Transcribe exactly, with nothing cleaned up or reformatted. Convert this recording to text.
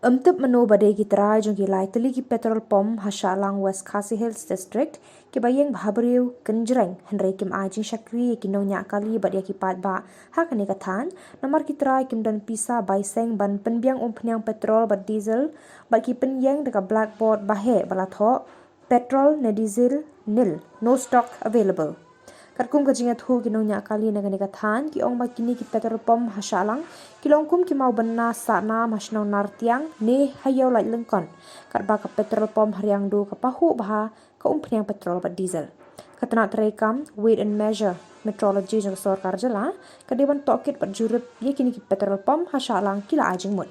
Ym tip mynno ba dei ki trai jong ki lai tylli ki petrol pump ha Shahlang, West Khasi Hills District, kiba ïeng bhabriew kynjreng, hynrei kim ai jingshakri ïa ki nongñiah kali bad ïa ki paidbah ha kane ka thaiñ, namar ki trai kim don pisa bai seng ban pynbiang umphniang petrol bad diesel, bad ki pynïeng da ka blackboard baheh ba la thoh, "Petrol ne diesel nil, no stock available." Katkum ka jingïathuh ki nongñiah kali na kane ka thaiñ, ki ong ba kine ki petrol pump ha Shahlang ki long kum ki mawbynna sahnam ha shnong Nartiang ne ha Ïew Laitlyngkot, katba ka petrol pump ha Riangdo ka pahuh bha ka umphniang petrol bad diesel. Ka tnat treikam Weight and Measure Metrology jong ka sorkar jylla ka dei ban tohkit bad jurip ïa kine ki petrol pump ha Shahlang ki la ai jingmut.